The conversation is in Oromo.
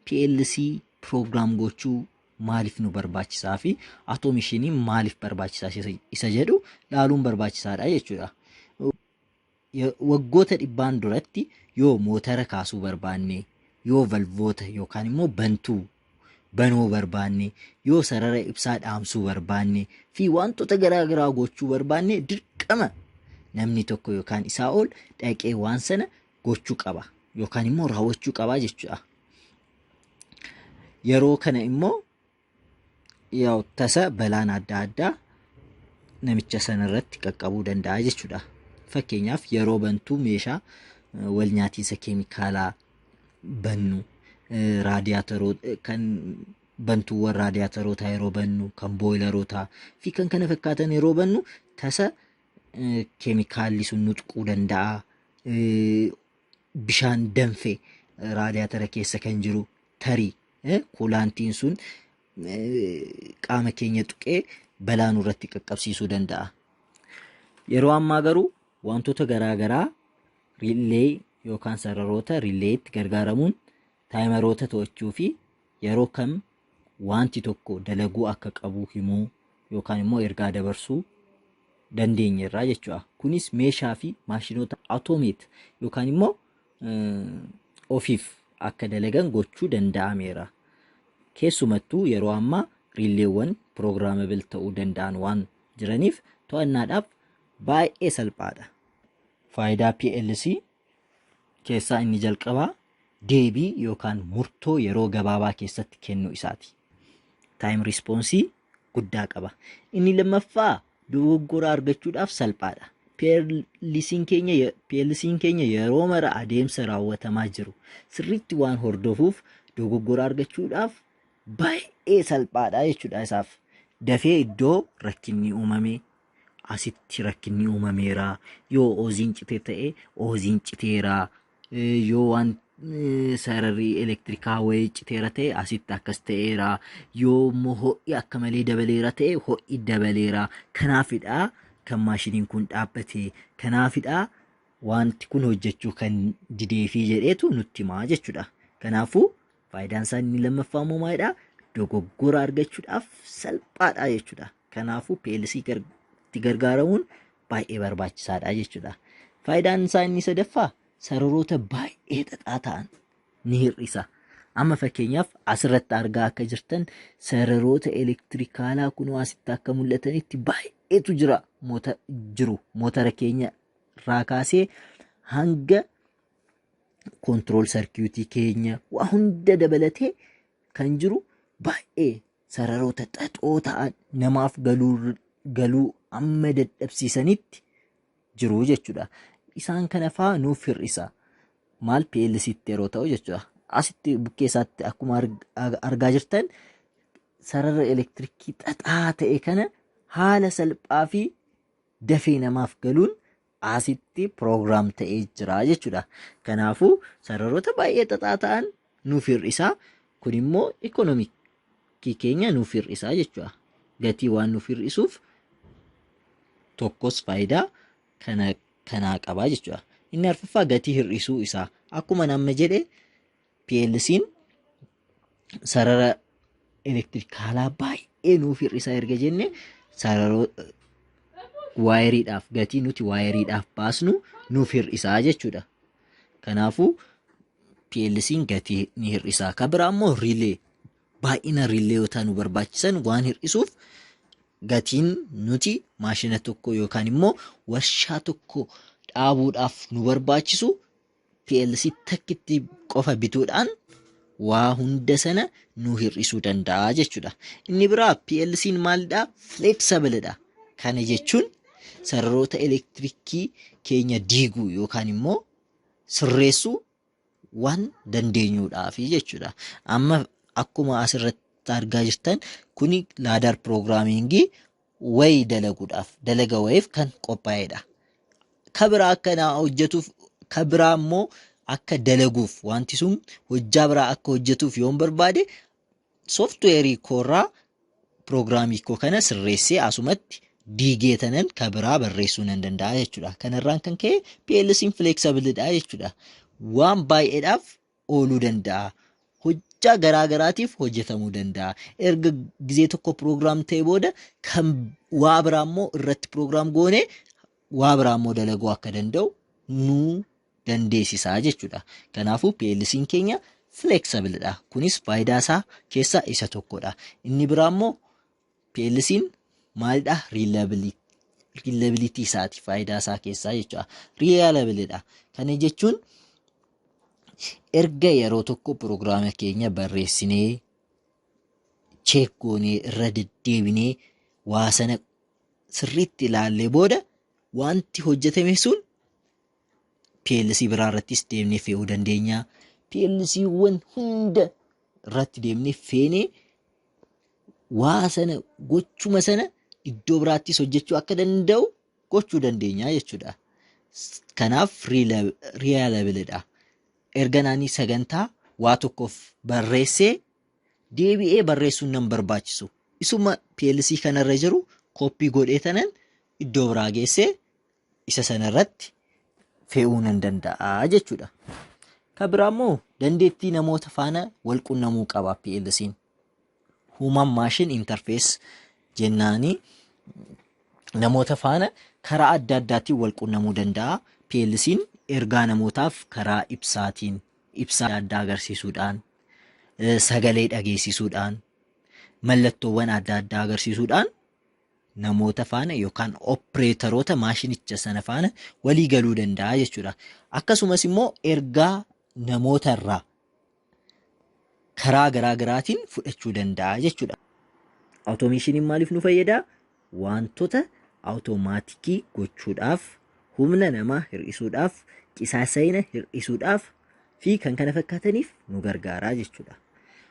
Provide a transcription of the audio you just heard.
PLC program gochuu maaliif nu barbaachisaa fi automationiin maaliif barbaachisaa isa jedhu laaluun barbaachisaadha jechuudha. Waggoota dhibbaan duratti yoo mootara kaasuu barbaanne, yoo valvoota yookaan immoo bantuu banuu barbaanne, yoo sarara ibsaa dhaamsuu barbaanne fi wantoota garaa garaa gochuu barbaanne, dirqama namni tokko yookaan isaa ol dhaqee waan sana gochuu qaba yookaan immoo raawwachuu qaba jechuudha. Yeroo kana immoo yaa'u tasa balaan adda addaa namicha sanarratti qaqqabuu danda'a jechuudha. Fakkeenyaaf, yeroo bantuu meeshaa wal nyaatiinsa keemikaalaa bannu, raadiyaataroota, kan bantuuwwan raadiyaataroota yeroo bannu, kan boilerootaa fi kan kana fakkaatan yeroo bannu, tasa keemikaalli sun nu tuquu danda'a. Bishaan danfe raadiyaatara keessa kan jiru tarii coolantiin sun qaama keenya tuqee balaa nurratti qaqqabsiisuu danda'a. Yeroo ammaa garuu wantoota garaa garaa relay yookaan sararoota relayitti gargaaramuun timeroota to'achuu fi yeroo kam wanti tokko dalaguu akka qabu himuu yookaan immoo ergaa dabarsuu dandeenyerraa jechuudha. Kunis meeshaa fi maashinoota automate yookaan immoo ofiif akka dalagan gochuu danda'ameera. Keessumattuu yeroo ammaa relaywwan programmable ta'uu danda'an waan jiraniif to'annaadhaaf baay'ee salphaadha. Faayidaa PLC keessaa inni jalqabaa deebii yookaan murtoo yeroo gabaabaa keessatti kennuu isaati. Time response guddaa qaba. Inni lammaffaa dogoggora argachuudhaaf salphaadha. PLC'n keenya yeroo mara adeemsa raawwatamaa jiru sirriitti waan hordofuuf dogoggora argachuudhaaf baay'ee salphaadha jechuudha isaaf. Dafee iddoo rakkinni uumame, asitti rakkinni uumameera, yoo ooziin cite ta'e ooziin citeera, yoo waan sararri elektirikaa wayii citeera ta'e asitti akkas ta'eera, yoo immoo ho'i akka malee dabaleera ta'e ho'i dabaleera, kanaafidha kan maashiniin kun dhaabbate, kanaafidha wanti kun hojjechuu kan dideefii jedheetu nutti himaa jechuudha. Kanaafuu faayidaan isaa inni lammaffaa immoo maalidha? Dogoggora argachuudhaaf salphaadha jechuudha. Kanaafuu PLC itti gargaaramuun baay'ee barbaachisaadha jechuudha. Faayidaan isaa inni sadaffaa sararoota baay'ee xaxaa ta'an ni hir'isa. Amma fakkeenyaaf asirratti argaa akka jirtan sararoota elektirikaalaa kunoo asitti akka mul'atanitti baay'eetu jira, jiru mootara keenya irraa kaasee hanga control circuitii keenya waa hunda dabalatee kan jiru baay'ee sararoota xaxoo ta'an namaaf galuu amma dadhabsiisanitti jiru jechuudha. Isaan kana fa'aa nuuf hir'isa. Maal PLCtti yeroo ta'u jechuudha. Asitti bukkee isaatti akkuma argaa jirtan sarara elektirikii xaxaa ta'e kana haala salphaa fi dafee namaaf galuun asitti program ta'ee jira jechuudha. Kanaafuu sararoota baay'ee xaxaa ta'an nuuf hir'isa. Kun immoo economicii keenya nuuf hir'isa jechuudha. Gatii waan nuuf hir'isuuf tokkos faayidaa kana kanaa qabaa jechuudha. Inni arfaffaa gatii hir'isuu isaa. Akkuma nama jedhe, PLC'n sarara elektirikaalaa baay'ee nuuf hir'isa erga jenne, sararoo wireiidhaaf gatii nuti wireiidhaaf baasnu nuuf hir'isaa jechuudha. Kanaafuu PLC'n gatii ni hir'isa. Kan biraa immoo relay, baay'ina relayoota nu barbaachisan waan hir'isuuf gatiin nuti maashina tokko yookaan immoo warshaa tokko dhaabuudhaaf nu barbaachisu PLC takkitti qofa bituudhaan waa hunda sana nu hir'isuu danda'a jechuudha. Inni biraa PLC'n maalidhaa? Flexibledha. Kana jechuun sararoota elektirikii keenya diiguu yookaan immoo sirreessuu waan dandeenyuudhaafi jechuudha. Amma akkuma asirratti argaa jirtan kuni ladder programmingii wayii dalaguudhaaf, dalaga wayiif kan qophaa'edha. Ka biraa akka naa hojjetuuf, ka biraa immoo akka dalaguuf, wanti sun hojjaa biraa akka hojjetuuf yoon barbaade, softwareii koorraa programii koo kana sirreessee asumatti diigee tanan ka biraa barreessuu nan danda'a jechuudha. Kanarraan kan ka'e PLC'n flexibledha jechuudha. Waan baay'eedhaaf ooluu danda'a. Hojjaa garaa garaatiif hojjetamuu danda'a. Erga gizee tokko program ta'e booda kan waa biraa immoo irratti program goone waa biraa immoo dalaguu akka danda'u nu dandeessisaa jechuudha. Kanaafuu PLC'n keenya flexible dha. Kunis faayidaa isaa keessaa isa tokkodha. Inni biraa immoo PLC'n maalidha? Reliability isaati faayidaa isaa keessaa jechuudha. Reliable dha. Kana jechuun erga yeroo tokko piroogiraama keenya barreessinee, check goonee, irra deddeebinee, waa sana sirriitti ilaallee booda wanti hojjetame sun PLC biraa irrattis deemnee fe'uu dandeenya. PLCwwan hunda irratti deemnee feenee waa sana gochuma sana iddoo biraattis hojjechuu akka danda'u gochuu dandeenya jechuudha. Kanaaf reliable dha. Erga naanii sagantaa waa tokkoof barreessee deebi'ee barreessuun nan barbaachisu. Isuma PLC kanarra jiru copy godhee tanan iddoo biraa geessee isa sanarratti fe'uu nan danda'a jechuudha. Kan biraa immoo dandeettii namoota faana wal qunnamuu qaba PLC'n. Human Machine Interface jennaani namoota faana karaa adda addaatiin wal qunnamuu danda'a. PLC'n ergaa namootaaf karaa ibsaatiin, ibsaa adda addaa agarsiisuudhaan, sagalee dhageessisuudhaan, mallattoowwan adda addaa agarsiisuudhaan namoota faana yookaan opereetaroota maashinicha sana faana walii galuu danda'a jechuudha. Akkasumas immoo ergaa namoota irraa karaa garaa garaatiin fudhachuu danda'a jechuudha. Automationiin maaliif nu fayyada? Wantoota automaatikii gochuudhaaf, humna namaa hir'isuudhaaf, qisaasa'ina hir'isuudhaaf fi kan kana fakkaataniif nu gargaara jechuudha.